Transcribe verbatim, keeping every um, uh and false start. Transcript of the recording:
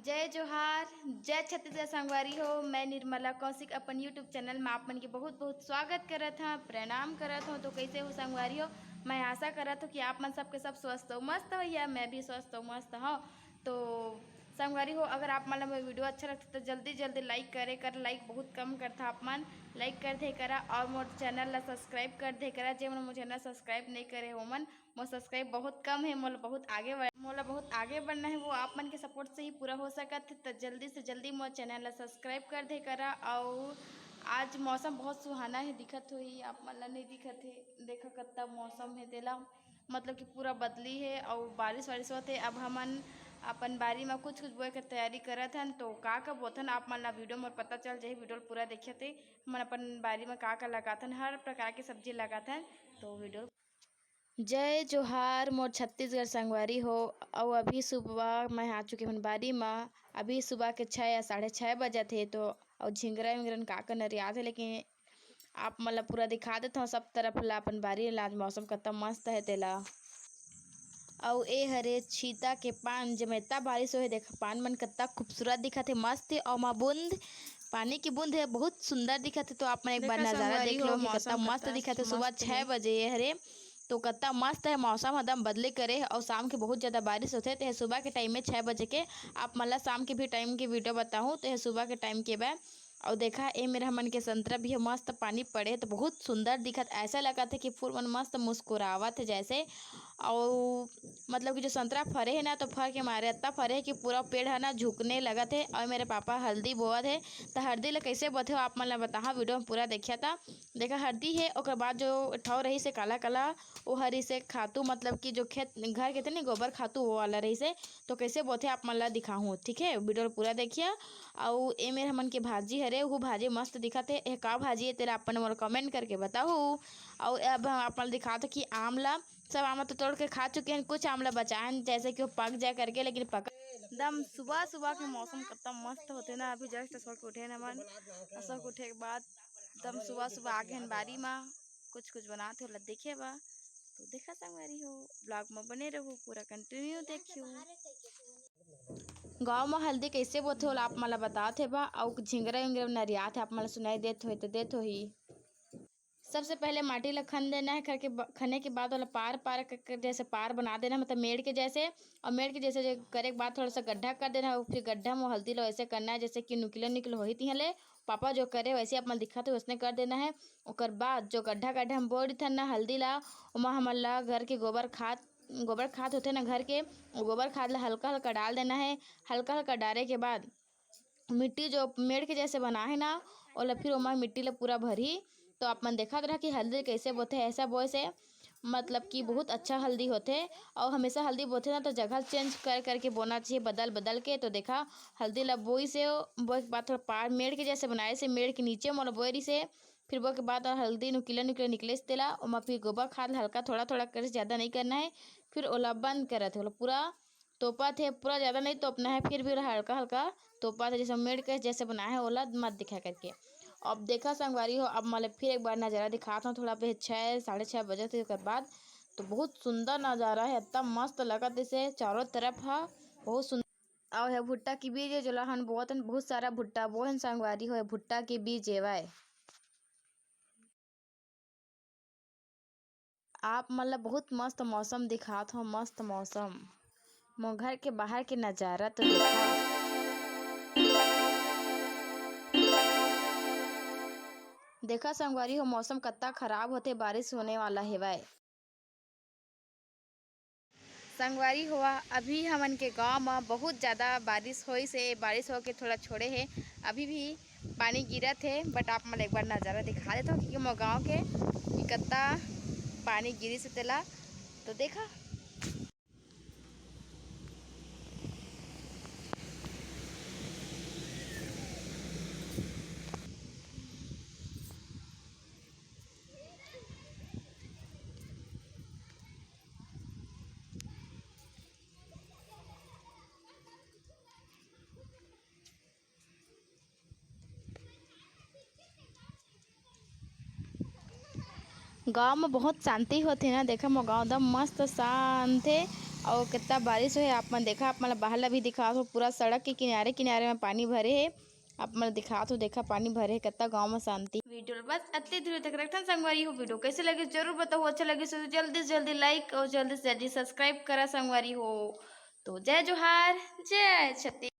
जय जोहार, जय छत्तीसगढ़ संगवारी हो। मैं निर्मला कौशिक अपन YouTube चैनल में आप मन के बहुत बहुत स्वागत करत हूँ, प्रणाम करत हूँ। तो कैसे हो संगवारी हो? मैं आशा करत हूँ कि आप मन सबके सब स्वस्थ हो, मस्त हो, या मैं भी स्वस्थ हो, मस्त हो। तो संगवारी हो, अगर आप मन ला मोर वीडियो अच्छा लगता तो जल्दी जल्दी लाइक करे कर, लाइक बहुत कम करता आप मन। लाइक कर दे करा और मोर चैनल ला सब्सक्राइब कर दे करा। जे मन मोर चैनल सब्सक्राइब नहीं करे हो मन, मोर सब्सक्राइब बहुत कम है, मोला बहुत आगे बढ़-, मोला बहुत आगे बढ़ना है, वो आप मन के सपोर्ट से ही पूरा हो सकत है। तो जल्दी से जल्दी मोर चैनल ला सब्सक्राइब कर दे करा। और आज मौसम बहुत सुहाना है, दिखत होही आप मन ला, नहीं दिखत है, देखा कत्ता मौसम है तेला, मतलब कि पूरा बदली है और बारिश वारिश होत है। अब हमन अपन बारी में कुछ कुछ बोए के तैयारी करत हन। तो का का बोथन आप मन ला वीडियो में पता चल जाही, वीडियो पूरा देखे थे। हमन अपन बारी में का का लगाथन, हर प्रकार के सब्जी लगाथन। तो वीडियो जय जोहार मोर छत्तीसगढ़ संगवारी हो। अउ अभी सुबह मैं आ चुके हन बारी मा। अभी सुबह के छः या साढ़े छः बजत हे। तो अउ झिंगरा विंगरन का का नरियात हे, लेकिन आप मन ला पूरा दिखा देत हव सब तरफ ला, अपन बारी ला। आज मौसम कतना मस्त हे तेला। अउ ए हरे छीता के पान, जेमे इतना बारिश होहे, देख पान मन कतना खूबसूरत दिखत हे, मस्त हे। अउ मा बूंद, पानी की बूंद हे, बहुत सुंदर दिखत हे। तो आप मन एक बार देखा नजारा संगवारी देख हो, लो कि मौसम कतना मस्त कतना दिखत हे। सुबह मस्त छः हे। बजे ये हरे, तो कतना मस्त हे मौसम, एकदम बदली करे हे। अउ शाम के बहुत ज्यादा बारिश होथे, ते सुबह के टाइम में छः बजे के आप मन ला शाम के भी टाइम के वीडियो बताहूँ। तो ये सुबह के टाइम के बा। अउ देखा, ए मेर हमन के संतरा भी हे, मस्त पानी पड़े हे, तो बहुत सुंदर दिखत, ऐसा लगत हे कि फूल मन मस्त मुस्कुरावत हे जैसे। अउ मतलब कि जो संतरा फरे हे ना, तो फर के मारे अत्ता फरे हे कि पूरा पेड़ ह ना झुकने लगत हे। अउ मेरे पापा हल्दी बोवत हे, तो हल्दी ला कैसे बोथे, आप मन ला बताहा, वीडियो में पूरा देखिया। ता देखा, हल्दी हे, ओकर बाद जो ठौ रहिस हे काला काला, वो हर इसे खातू, मतलब कि जो खेत, घर के थे नहीं, गोबर खातू, वो वाला रहिस हे। तो कैसे बोथे, आप मन ला दिखाहूँ, ठीक है, वीडियो पूरा देखिया। अउ ए मेर हमन के भाजी हरे, वो भाजी मस्त दिखत हे। ए का भाजी हे तेला, अपन मोला कमेंट करके बताहू। अउ अब हम आप मन ला दिखात हो कि आम ला, सब आम तो तोड़ के खा चुके हैं, कुछ आम ला बचाए हैं, जैसे कि वो पक जाए करके, लेकिन पका एकदम सुबह सुबह के मौसम कतना मस्त होथे ना। अभी जस्ट सो के उठे ना मन, सो के उठे के बाद एकदम सुबह सुबह आ गे हन बारी मा, कुछ कुछ बनात हे, ओला देखे बा। तो देखा संगवारी हो, ब्लॉग में बने रहू, पूरा कंटिन्यू देखियो। गाँव में हल्दी कैसे बोथे, ओला आप मन ला बतात हे बा, अउ झिंगरा विंगरा नरियात हे, आप मन ला सुनाई देत होही तो देत होही। सबसे पहले माटी ला खन देना है, खन के ब-, खने के बाद ओला पार पार क-, क-, जैसे पार बना देना है, मतलब मेड़ के जैसे। और मेड़ के जैसे जो करे के बाद थोड़ा सा गड्ढा कर देना है, और फिर गड्ढा में हल्दी ला ऐसे करना है जैसे कि नुकीला नुकीला होही तिहाँ ले। पापा जो करे वैसे आप मन दिखत हे, वैसने कर देना है। ओकर बाद जो गड्ढा गड्ढा हम बोए रहिथन ना हल्दी ला, ओमा हमन ला घर के गोबर खाद, गोबर खाद होथे ना घर के, वो गोबर खाद ला हल्का हल्का डाल देना है। हल्का हल्का डारे के बाद मिट्टी जो मेड़ के जैसे बना है ना, ओला फिर ओमा मिट्टी ला पूरा भरही। तो आप मन देखत रहा कि हल्दी कैसे बोथे, ऐसा बोए से मतलब कि बहुत अच्छा हल्दी होथे। और हमेशा हल्दी बोथे ना, तो जगह चेंज कर करके बोना चाहिए, बदल बदल के। तो देखा, हल्दी ला बोई से, बोए के बाद थोड़ा पार मेड़ के जैसे बनाए से, मेड़ के नीचे मोला बोए रही से, फिर बोए के बाद और हल्दी नुकीला नुकीला निकले से तेला, ओमा फिर गोबर खाद ला हल्का थोड़ा थोड़ा करे से, ज़्यादा नहीं करना है। फिर ओला बंद करत हे, ओला पूरा तोपत हे, पूरा ज़्यादा नहीं तोपना है, फिर भी ओला हल्का हल्का तोपत हे, जैसे मेड़ के जैसे बनाए हे, ओला मत दिखा करके। अब देखा संगवारी हो, अब मैं फिर एक बार नज़ारा दिखात हूँ, थोड़ा पे छः, साढ़े छः बजे थे, ओकर बाद तो बहुत सुंदर नज़ारा है, इतना मस्त लगत इसे चारों तरफ हा, बहुत सुंदर। अउ हे भुट्टा के बीज हे, जोला हन बोत हन, बहुत सारा भुट्टा बोहन संगवारी हो, भुट्टा के बीज एवय। आप मन ल बहुत मस्त मौसम दिखात हो, मस्त मौसम। मोर घर के बाहर के नजारा तो देखा। देखा संगवारी हो, मौसम कत्ता खराब होथे, बारिश होने वाला हेवय। संगवारी हो, अभी हमन के गांव म बहुत ज़्यादा बारिश होइस हे, बारिश होके थोड़ा छोड़े हे, अभी भी पानी गिरत हे, but आप मन ल एक बार नज़ारा दिखा देथव कि मोर गांव के कि कत्ता पानी गिरिस हे तेला, तो देखा। गांव म बहुत शांति होथे ना, देखा मोर गांव एकदम मस्त शांत हे। अउ कितना बारिश होए, आप मन देखा, आप मन ला बाहर ला भी दिखात हो, पूरा सड़क के किनारे किनारे में पानी भरे हे। आप मन ला दिखात हो, देखा पानी भरे हे, कितना गांव में शांति। वीडियो ला बस अति दूर तक रखथन संगवारी हो। वीडियो कैसे लगे जरूर बताओ, अच्छा लगे तो जल्दी से जल्दी लाइक और जल्दी से जल्दी सब्सक्राइब करा संगवारी हो। तो जय जोहार, जय छत्तीसगढ़।